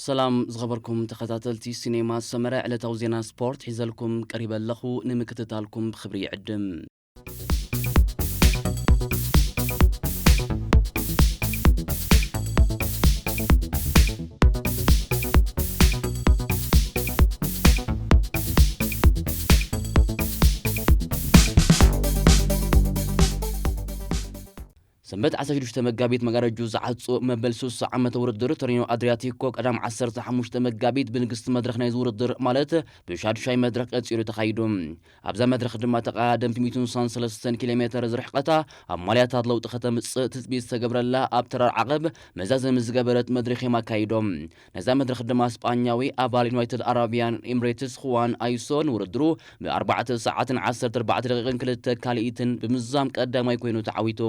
ሰላም ዝኸበርኩም ተኸታተልቲ ሲኔማ ሰመረ፣ ዕለታዊ ዜና ስፖርት ሒዘልኩም ቀሪበ ኣለኹ። ንምክትታልኩም ብኽብሪ ይዕድም። ሰንበት ዓሰርተ ሽዱሽተ መጋቢት መጋረጁ ዝዓጹ መበል ስሳ ዓመተ ውድድር ቶሪኖ ኣድሪያቲኮ ቀዳም ዓሰርተ ሓሙሽተ መጋቢት ብንግስቲ መድረኽ ናይዚ ውድድር ማለት ብሻዱሻይ መድረኽ ቀጺሉ ተኻይዱ። ኣብዛ መድረኽ ድማ ተቐዳደምቲ ሚእትን ስሳን ሰለስተን ኪሎ ሜተር ዝርሕቐታ ኣብ ማልያታት ለውጢ ከተምጽእ ትጽቢት ዝተገብረላ ኣብ ተራር ዓቐብ መዛዘሚ ዝገበረት መድረኽ እዮም ኣካይዶም። ነዛ መድረኽ ድማ ስጳኛዊ ኣባል ዩናይትድ ኣረቢያን ኤምሬትስ ሁዋን ኣይሶ ንውድድሩ ብኣርባዕተ ሰዓትን ዓሰርተ ኣርባዕተ ደቂቕን ክልተ ካልኢትን ብምዝዛም ቀዳማይ ኮይኑ ተዓዊቱ።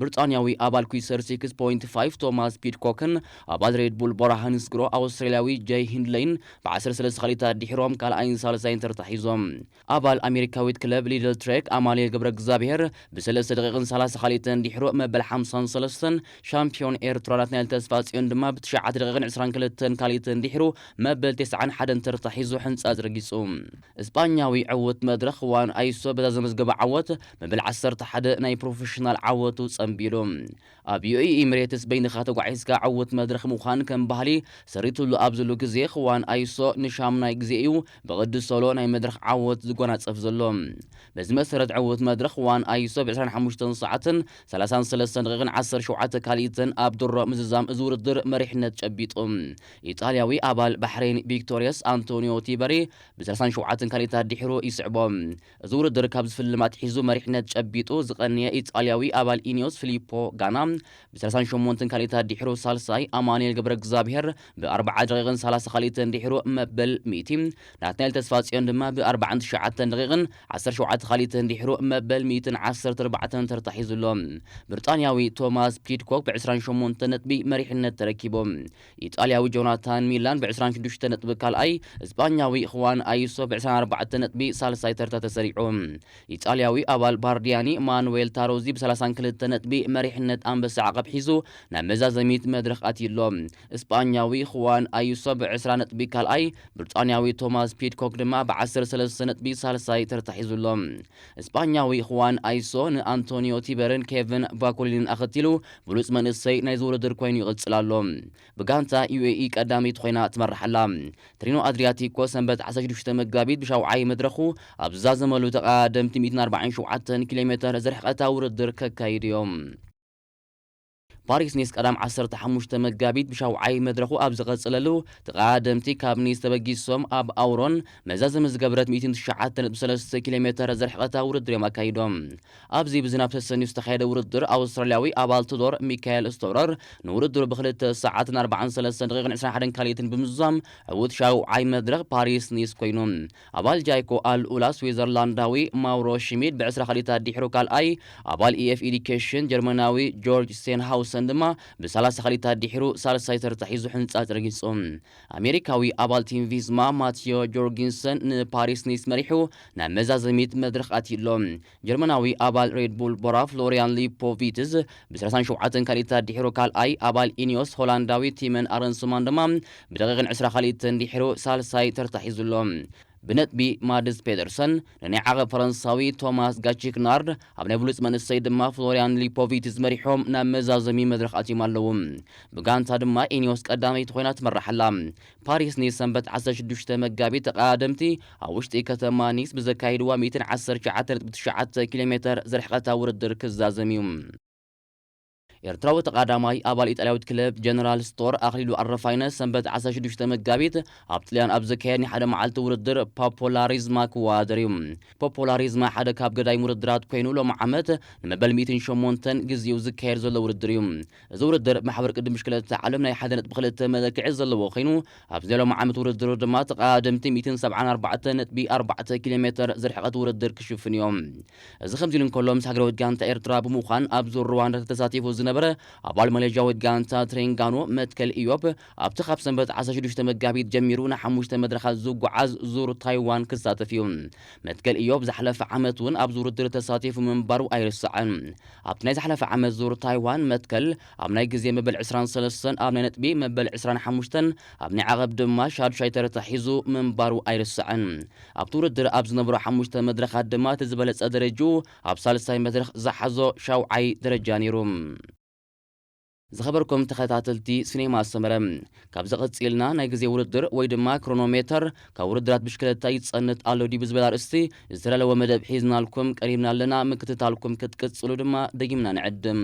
ብሪጣንያዊ ኣባል ኲሰር ሲክስ ፖይንት ፋይቭ ቶማስ ፒድኮክን ኣባል ሬድ ቡል ቦራ ሃንስግሮ ኣውስትራልያዊ ጀይ ሂንድለይን ብዓሰርተ ሰለስተ ካልኢታት ድሒሮም ካልኣይን ሳልሳይን ተርታ ሒዞም። ኣባል ኣሜሪካዊት ክለብ ሊድል ትሬክ ኣማኑኤል ገብረ እግዚኣብሔር ብሰለስተ ደቂቕን ሰላሳ ካልኢትን ድሒሩ መበል ሓምሳን ሰለስተን ሻምፒዮን ኤርትራ ናትናኤል ተስፋጽዮን ድማ ብትሽዓተ ደቂቕን ዕስራን ክልተን ካልኢትን ድሒሩ መበል ተስዓን ሓደን ተርታ ሒዙ ሕንጻጽ ረጊጹ። እስጳኛዊ ዕውት መድረኽ ዋን ኣይሶ በዛ ዘመዝገበ ዓወት መበል ዓሰርተ ሓደ ናይ ፕሮፌሽናል ዓወቱ ጸንቢሉ። ኣብ ዩ ኤ ኢ ኤሚሬትስ በይንኻ ተጓዒዝካ ዕውት መድረኽ ምዃን ከም ባህሊ ሰሪትሉ ኣብ ዘሉ ግዜ፣ ዋን ኣይሶ ንሻምናይ ግዜ እዩ ብቕዲ ሶሎ ናይ መድረኽ ዓወት ዝጎናጸፍ ዘሎ። በዚ መሰረት ዕውት መድረኽ ዋን ኣይሶ ብ ዕስራን ሓሙሽተን ሰዓትን ሰላሳን ሰለስተን ደቂቕን ዓሰርተ ሸውዓተ ካልኢትን ኣብ ድሮ ምዝዛም እዚ ውድድር መሪሕነት ጨቢጡ። ኢጣልያዊ ኣባል ባሕሬን ቪክቶሪየስ ኣንቶኒዮ ቲበሪ ብ ሰላሳን ሸውዓተን ካልኢታት ድሒሩ ይስዕቦ። እዚ ውድድር ካብ ዝፍልም ኣትሒዙ መሪሕነት ጨቢጡ ዝቐንየ ኢጣልያዊ ኣባል ኢኒዮስ ፊሊፖ ጋና ብ ሰላሳን ሸሞንተን ካልኢታት ድሒሩ ሳልሳይ፣ ኣማኑኤል ገብረ እግዚኣብሔር ብ ኣርባዓ ደቂቕን ሰላሳ ካልኢትን ድሒሩ መበል ሚእቲ፣ ናትናኤል ተስፋጽዮን ድማ ብ ኣርባዓን ትሽዓተን ደቂቕን ዓሰርተ ሸውዓተ ካልኢትን ድሒሩ መበል ሚእትን ዓሰርተ ኣርባዕተን ተርታ ሒዙ ኣሎ። ብሪጣንያዊ ቶማስ ፒድኮክ ብ ዕስራን ሸሞንተን ነጥቢ መሪሕነት ተረኪቡ። ኢጣልያዊ ጆናታን ሚላን ብ ዕስራን ሽዱሽተ ነጥቢ ካልኣይ፣ እስጳኛዊ ሁዋን ኣይሶ ብ ዕስራን ኣርባዕተን ነጥቢ ሳልሳይ ተርታ ተሰሪዑ። ኢጣልያዊ ኣባል ባርዲያኒ ማኑዌል ታሮዚ ብ ሰላሳን ክልተ ነጥቢ መሪሕነት ኣንበሳ ዓቐብ ሒዙ ናብ መዛዘሚት መድረኽ ኣትዩ ኣሎ። እስጳኛዊ ሁዋን ኣይሶ ብ ዕስራ ነጥቢ ካልኣይ፣ ብሪጣንያዊ ቶማስ ፒድኮክ ድማ ብ ዓሰርተ ሰለስተ ነጥቢ ሳልሳይ ተርታ ሒዙ ኣሎ። እስጳኛዊ ሁዋን ኣይሶ ንኣንቶኒዮ ቲበርን ኬቨን ቫኩሊንን ኣኸቲሉ ብሉጽ መንእሰይ ናይዚ ውድድር ኮይኑ ይቕጽል ኣሎ። ብጋንታ ዩ ኤ ኢ ቀዳመይቲ ኮይና ትመርሕ ኣላ። ትሪኖ ኣድሪያቲኮ ሰንበት ዓሰርተ ሽዱሽተ መጋቢት ብሻውዓይ መድረኹ ኣብ ዝዛዘመሉ ተቐዳደምቲ ሚእትን ኣርባዓን ሸውዓተን ኪሎ ሜተር ዝርሕቐታ ውድድር ከካይዱ እዮም። ፓሪስ ኒስ ቀዳም ዓሰርተ ሓሙሽተ መጋቢት ብሻውዓይ መድረኹ ኣብ ዝቐጽለሉ፣ ተቐዳደምቲ ካብ ኒስ ተበጊሶም ኣብ ኣውሮን መዛዘሚ ዝገበረት ሚእትን ትሽዓተ ነጥቢ ሰለስተ ኪሎ ሜተር ዝርሕቐታ ውድድር እዮም ኣካይዶም። ኣብዚ ብዝናብ ተሰንዩ ዝተኻየደ ውድድር፣ ኣውስትራልያዊ ኣባል ቱዶር ሚካኤል ስቶረር ንውድድሩ ብክልተ ሰዓትን ኣርባዓን ሰለስተን ደቂቕን ዕስራን ሓደን ካልኢትን ብምዝዛም ዕዉት ሻውዓይ መድረኽ ፓሪስ ኒስ ኮይኑ። ኣባል ጃይኮ ኣል ኡላ ስዊዘርላንዳዊ ማውሮ ሽሚድ ብዕስራ ካልኢታት ድሒሩ ካልኣይ፣ ኣባል ኢ ኤፍ ኤዱኬሽን ጀርመናዊ ጆርጅ ስቴንሃውሰን ድማ ብሰላሳ ካልኢታት ድሒሩ ሳልሳይ ተርታ ሒዙ ሕንጻጽ ረጊጹ። ኣሜሪካዊ ኣባል ቲም ቪዝማ ማቲዮ ጆርጊንሰን ንፓሪስ ኒስ መሪሑ ናብ መዛዘሚት መድረኽ ኣትዩ ኣሎ። ጀርመናዊ ኣባል ሬድ ቡል ቦራ ፍሎሪያን ሊፖቪትዝ ብ ሰላሳን ሸውዓተን ካልኢታት ድሒሩ ካልኣይ፣ ኣባል ኢኒዮስ ሆላንዳዊ ቲመን ኣረንስማን ድማ ብደቂቕን ዕስራ ካልኢትን ድሒሩ ሳልሳይ ተርታ ሒዙ ኣሎ። ብነጥቢ ማድስ ፔደርሰን ንናይ ዓቐብ ፈረንሳዊ ቶማስ ጋቺክናርድ፣ ኣብ ናይ ብሉጽ መንእሰይ ድማ ፍሎሪያን ሊፖቪትዝ መሪሖም ናብ መዛዘሚ መድረኽ ኣትዮም ኣለዉ። ብጋንታ ድማ ኢኒዮስ ቀዳመይቲ ኮይና ትመርሕ ኣላ። ፓሪስ ኒስ ሰንበት ዓሰርተ ሽዱሽተ መጋቢት ተቐዳደምቲ ኣብ ውሽጢ ከተማ ኒስ ብዘካይድዋ ሚእትን ዓሰርተ ትሽዓተ ነጥቢ ትሽዓተ ኪሎ ሜተር ዝርሕቐታ ውድድር ክዛዘም እዩ። ኤርትራዊ ተቐዳማይ ኣባል ኢጣልያዊት ክለብ ጀነራል ስቶር ኣኽሊሉ ኣረፋይነ ሰንበት ዓሰርተ ሽዱሽተ መጋቢት ኣብ ጥልያን ኣብ ዝካየድ ናይ ሓደ መዓልቲ ውድድር ፓፖላሪዝማ ክወዳደር እዩ። ፖፖላሪዝማ ሓደ ካብ ገዳይም ውድድራት ኮይኑ ሎሚ ዓመት ንመበል ሚእትን ሸሞንተን ግዜኡ ዝካየድ ዘሎ ውድድር እዩ። እዚ ውድድር ማሕበር ቅድም ብሽክለታ ዓለም ናይ ሓደ ነጥቢ ክልተ መለክዒ ዘለዎ ኮይኑ፣ ኣብዚ ናይ ሎሚ ዓመት ውድድር ድማ ተቐዳደምቲ ሚእትን ሰብዓን ኣርባዕተን ነጥቢ ኣርባዕተ ኪሎ ሜተር ዝርሕቐት ውድድር ክሽፍን እዮም። እዚ ከምዚ ኢሉ እንከሎ፣ ምስ ሃገራዊት ጋንታ ኤርትራ ብምዃን ኣብ ዙር ሩዋንዳ ተሳቲፉ ነበረ ኣባል መሌዥያዊት ጋንታ ትሬንጋኖ መትከል ኢዮብ ኣብቲ ካብ ሰንበት ዓሰርተ ሽዱሽተ መጋቢት ጀሚሩ ንሓሙሽተ መድረኻት ዝጓዓዝ ዙር ታይዋን ክሳተፍ እዩ። መትከል ኢዮብ ዝሓለፈ ዓመት እውን ኣብዚ ውድድር ተሳቲፉ ምንባሩ ኣይርሳዕን። ኣብቲ ናይ ዝሓለፈ ዓመት ዙር ታይዋን መትከል ኣብ ናይ ግዜ መበል ዕስራን ሰለስተን ኣብ ናይ ነጥቢ መበል ዕስራን ሓሙሽተን ኣብ ናይ ዓቐብ ድማ ሻዱሻይ ተረታ ሒዙ ምንባሩ ኣይርሳዕን። ኣብቲ ውድድር ኣብ ዝነበሩ ሓሙሽተ መድረኻት ድማ እቲ ዝበለጸ ደረጅኡ ኣብ ሳልሳይ መድረኽ ዝሓዞ ሻውዓይ ደረጃ ነይሩ። ዝኸበርኩም ተኸታተልቲ ሲኔማ ኣሰመረ፣ ካብዚ ቀጺልና ናይ ግዜ ውድድር ወይ ድማ ክሮኖሜተር ካብ ውድድራት ብሽክለታ ይጸንት ኣሎ ድዩ ብዝብል ኣርእስቲ ዝተዳለወ መደብ ሒዝናልኩም ቀሪብና ኣለና። ምክትታልኩም ክትቅጽሉ ድማ ደጊምና ንዕድም።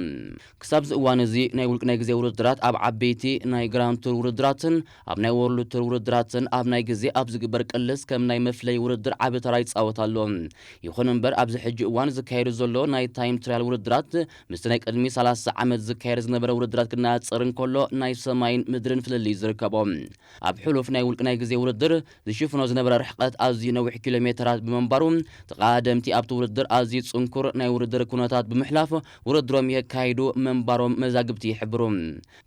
ክሳብ እዚ እዋን እዚ ናይ ውልቂ ናይ ግዜ ውድድራት ኣብ ዓበይቲ ናይ ግራንድ ቱር ውድድራትን ኣብ ናይ ወርልድ ቱር ውድድራትን ኣብ ናይ ግዜ ኣብ ዝግበር ቅልስ ከም ናይ መፍለይ ውድድር ዓቢ ተራ ይጻወት ኣሎ። ይኹን እምበር ኣብዚ ሕጂ እዋን ዝካየዱ ዘሎ ናይ ታይም ትራያል ውድድራት ምስቲ ናይ ቅድሚ ሰላሳ ዓመት ዝካየድ ዝነበረ ውድድራት ክነጻጸር እንከሎ ናይ ሰማይን ምድርን ፍልልይ ዝርከቦ። ኣብ ሕሉፍ ናይ ውልቂ ናይ ግዜ ውድድር ዝሽፍኖ ዝነበረ ርሕቀት ኣዝዩ ነዊሕ ኪሎ ሜተራት ብምንባሩ ተቐዳደምቲ ኣብቲ ውድድር ኣዝዩ ጽንኩር ናይ ውድድር ኩነታት ብምሕላፍ ውድድሮም የካይዱ ምንባሮም መዛግብቲ ይሕብሩ።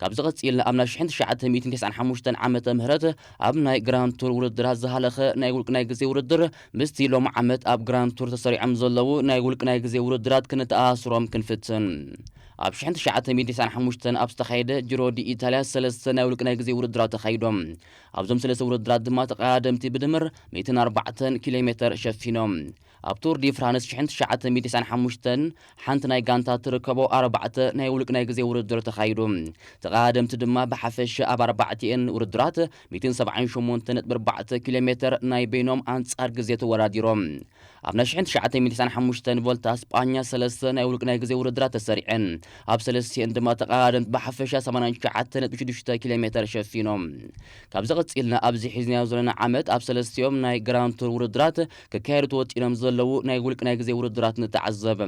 ካብዚ ቀጺልና ኣብ ናይ ሽሕን ትሽዓተ ሚእትን ተስዓን ሓሙሽተን ዓመተ ምህረት ኣብ ናይ ግራንድ ቱር ውድድራት ዝሃለኸ ናይ ውልቂ ናይ ግዜ ውድድር ምስቲ ሎም ዓመት ኣብ ግራንድ ቱር ተሰሪዖም ዘለዉ ናይ ውልቂ ናይ ግዜ ውድድራት ክንተኣሳስሮም ክንፍትን። ኣብ ሽሕን ትሽዓተ ሚእትን ተስዓን ሓሙሽተን ኣብ ዝተኻየደ ጂሮ ዲ ኢታልያ ሰለስተ ናይ ውልቂ ናይ ግዜ ውድድራት ተኻይዶም። ኣብዞም ሰለስተ ውድድራት ድማ ተቐዳደምቲ ብድምር ሚእትን ኣርባዕተን ኪሎ ሜተር ሸፊኖም። ኣብ ቱር ዲ ፍራንስ ሽሕን ትሽዓተ ሚእትን ተስዓን ሓሙሽተን ሓንቲ ናይ ጋንታ ትርከቦ ኣርባዕተ ናይ ውልቂ ናይ ግዜ ውድድር ተኻይዱ። ተቐዳደምቲ ድማ ብሓፈሻ ኣብ ኣርባዕቲኤን ውድድራት ሚእትን ሰብዓን ሸሞንተን ነጥቢ ኣርባዕተ ኪሎ ሜተር ናይ በይኖም ኣንጻር ግዜ ተወዳዲሮም። ኣብ ናይ ሽሕን ትሽዓተ ሚእትን ተስዓን ሓሙሽተን ቮልታ ስጳኛ ሰለስተ ናይ ውልቂ ናይ ግዜ ውድድራት ተሰሪዐን። ኣብ ሰለስቲኤን ድማ ተቐዳደምቲ ብሓፈሻ ሰማንያን ትሽዓተ ነጥቢ ሽዱሽተ ኪሎ ሜተር ሸፊኖም። ካብዚ ቀጺልና ኣብዚ ሒዝናዮ ዘለና ዓመት ኣብ ሰለስቲኦም ናይ ግራንድ ቱር ውድድራት ክካየዱ ተወጢኖም ዘለዉ ናይ ውልቂ ናይ ግዜ ውድድራት ንተዓዘብ።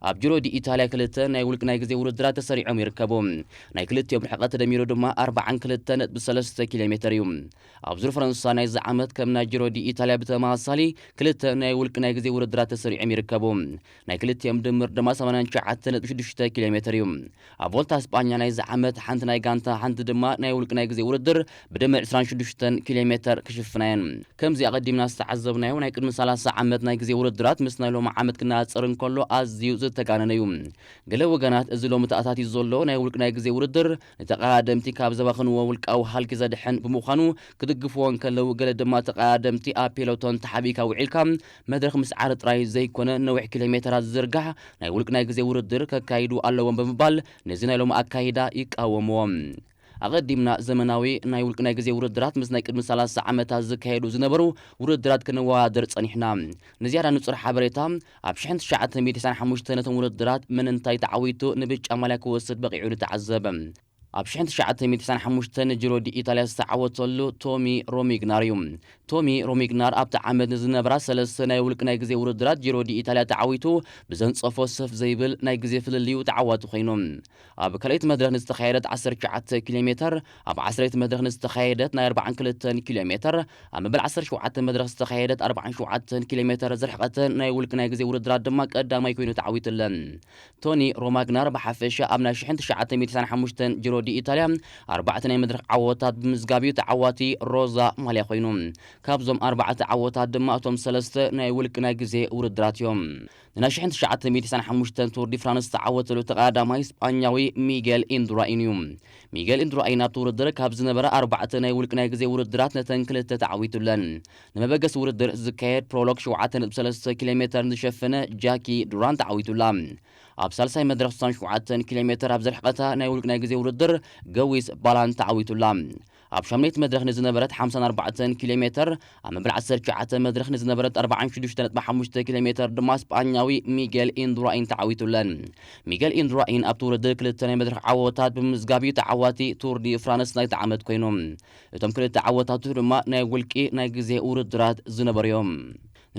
ኣብ ጂሮ ዲ ኢታልያ ክልተ ናይ ውልቂ ናይ ግዜ ውድድራት ተሰሪዖም ይርከቡ። ናይ ክልቲኦም ርሕቀት ተደሚሩ ድማ ኣርባዓን ክልተ ነጥቢ ሰለስተ ኪሎ ሜተር እዩ። ኣብ ዙር ፈረንሳ ናይዚ ዓመት ከም ናይ ጂሮ ዲ ኢታልያ ብተመሳሳሊ ክልተ ናይ ውልቂ ናይ ግዜ ውድድራት ተሰሪዖም ይርከቡ። ናይ ክልቲኦም ድምር ድማ ሰማንያን ትሽዓተ ነጥቢ ሽዱሽተ ኪሎ ሜተር እዩ። ኣብ ቮልታ ስጳኛ ናይዚ ዓመት ሓንቲ ናይ ጋንታ ሓንቲ ድማ ናይ ውልቂ ናይ ግዜ ውድድር ብድምር ዕስራን ሽዱሽተን ኪሎ ሜተር ክሽፍና እየን። ከምዚ ኣቐዲምና ዝተዓዘብናዮ ናይ ቅድሚ ሰላሳ ዓመት ናይ ግዜ ውድድራት ምስ ናይ ሎሚ ዓመት ክነጻጸር እንከሎ ኣዝዩ ዝተጋነነ እዩ። ገለ ወገናት እዚ ሎሚ ተኣታትዩ ዘሎ ናይ ውልቂ ናይ ግዜ ውድድር ንተቐዳደምቲ ካብ ዘባኽንዎ ውልቃዊ ሃልኪ ዘድሕን ብምዃኑ ክድግፍዎ እንከለዉ፣ ገለ ድማ ተቐዳደምቲ ኣብ ፔሎቶን ተሓቢእካ ውዒልካ መድረኽ ምስዓር ጥራይ ዘይኮነ ነዊሕ ኪሎ ሜተራት ዝዝርጋሕ ናይ ውልቂ ናይ ግዜ ውድድር ከካይዱ ኣለዎም ብምባል ነዚ ናይ ሎሚ ኣካይዳ ይቃወምዎ። ኣቐዲምና ዘመናዊ ናይ ውልቂ ናይ ግዜ ውድድራት ምስ ናይ ቅድሚ ሰላሳ ዓመታት ዝካየዱ ዝነበሩ ውድድራት ክንወዳደር ጸኒሕና። ንዝያዳ ንጹር ሓበሬታ፣ ኣብ ሽሕን ትሽዓተ ሚእትን ተስዓን ሓሙሽተን ነቶም ውድድራት መን እንታይ ተዓዊቱ ንብጫ ማልያ ክወስድ በቒዑ ንተዓዘብ። ኣብ ሽሕን ትሽዓተ ሚእትን ተስዓን ሓሙሽተን ጂሮ ዲ ኢታልያ ዝተዓወተሉ ቶሚ ሮሚግናር እዩ። ቶሚ ሮሚግናር ኣብቲ ዓመት ንዝነበራ ሰለስተ ናይ ውልቂ ናይ ግዜ ውድድራት ጂሮ ዲ ኢታልያ ተዓዊቱ ብዘንጸፎ ሰፍ ዘይብል ናይ ግዜ ፍልልዩ ተዓዋቲ ኮይኑ። ኣብ ካልኣይቲ መድረኽ ንዝተኻየደት ዓሰርተ ትሽዓተ ኪሎ ሜተር፣ ኣብ ዓሰርተ መድረኽ ንዝተኻየደት ናይ ኣርባዓን ክልተን ኪሎ ሜተር፣ ኣብ መበል ዓሰርተ ሸውዓተ መድረኽ ዝተኻየደት ኣርባዓን ሸውዓተን ኪሎ ሜተር ዝርሕቐተ ናይ ውልቂ ናይ ግዜ ውድድራት ድማ ቀዳማይ ኮይኑ ተዓዊቱለን። ቶኒ ሮማግናር ብሓፈሻ ኣብ ናይ ሽሕን ትሽዓተ ሚእትን ተስዓን ሓሙሽተን ጂሮ ዲ ኢታልያ ኣርባዕተ ናይ መድረኽ ዓወታት ብምዝጋብ እዩ ተዓዋቲ ሮዛ ማልያ ኮይኑ። ካብዞም ኣርባዕተ ዓወታት ድማ እቶም ሰለስተ ናይ ውልቂ ናይ ግዜ ውድድራት እዮም። ንናይ ሽሕን ትሽዓተ ሚእትን ተስዓን ሓሙሽተን ቱር ዲ ፍራንስ ዝተዓወተሉ ተቐዳዳማይ ስጳኛዊ ሚጌል ኢንዱራኢን እዩ። ሚጌል ኢንዱራኢን ኣብቲ ውድድር ካብ ዝነበረ ኣርባዕተ ናይ ውልቂ ናይ ግዜ ውድድራት ነተን ክልተ ተዓዊቱለን። ንመበገሲ ውድድር ዝካየድ ፕሮሎግ ሸውዓተ ነጥቢ ሰለስተ ኪሎ ሜተር ንዝሸፈነ ጃኪ ዱራን ተዓዊቱላ። ኣብ ሳልሳይ መድረኽ ስሳን ሸውዓተን ኪሎ ሜተር ኣብ ዝርሕቐታ ናይ ውልቂ ናይ ግዜ ውድድር ገዊስ ባላን ተዓዊቱላ። ኣብ ሻምናይቲ መድረኽ ንዝነበረት ሓምሳን ኣርባዕተን ኪሎ ሜተር፣ ኣብ መበል ዓሰርተ ትሽዓተ መድረኽ ንዝነበረት ኣርባዓን ሽዱሽተ ነጥቢ ሓሙሽተ ኪሎ ሜተር ድማ ስጳኛዊ ሚጌል ኢንዱራኢን ተዓዊቱለን። ሚጌል ኢንዱራኢን ኣብቲ ውድድር ክልተ ናይ መድረኽ ዓወታት ብምምዝጋብ እዩ ተዓዋቲ ቱር ዲ ፍራንስ ናይቲ ዓመት ኮይኑ። እቶም ክልተ ዓወታቱ ድማ ናይ ውልቂ ናይ ግዜ ውድድራት ዝነበሩ እዮም።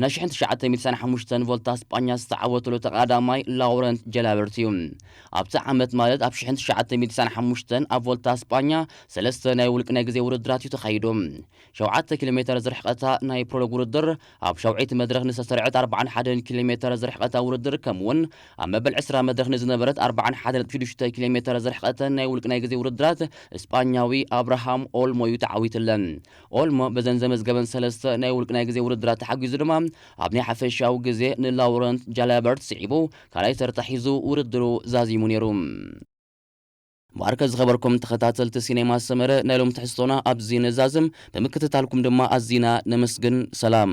ናይ ሽሕን ትሽዓተ ሚእትን ሓሙሽተን ቮልታ ስጳኛ ዝተዓወተሉ ተቐዳማይ ላውረንት ጀላበርት እዩ። ኣብቲ ዓመት ማለት ኣብ ሽሕን ትሽዓተ ሚእትን ሓሙሽተን ኣብ ቮልታ ስጳኛ ሰለስተ ናይ ውልቂ ናይ ግዜ ውድድራት እዩ ተኻይዱ። ሸውዓተ ኪሎ ሜተር ዝርሕቐታ ናይ ፕሮሎግ ውድድር ኣብ ሸውዓይቲ መድረኽ ንዝተሰርዐት ኣርባዓን ሓደን ኪሎ ሜተር ዝርሕቐታ ውድድር ከምኡውን ኣብ መበል ዕስራ መድረኽ ንዝነበረት ኣርባዓን ሓደን ነጥቢ ሽዱሽተ ኪሎ ሜተር ዝርሕቐተን ናይ ውልቂ ናይ ግዜ ውድድራት ስጳኛዊ ኣብርሃም ኦልሞ እዩ ተዓዊትለን። ኦልሞ በዘን ዘመዝገበን ሰለስተ ናይ ውልቂ ናይ ግዜ ውድድራት ተሓጊዙ ድማ ኣብ ናይ ሓፈሻዊ ግዜ ንላውረንት ጃላበርት ስዒቡ ካልኣይ ተርታ ሒዙ ውድድሩ ዛዚሙ ነይሩ። ማርከ ዝኸበርኩም ተኸታተልቲ ሲኔማ ሰመረ ናይ ሎም ትሕዝቶና ኣብዚ ነዛዝም ብምክትታልኩም ድማ ኣዚና ነመስግን። ሰላም።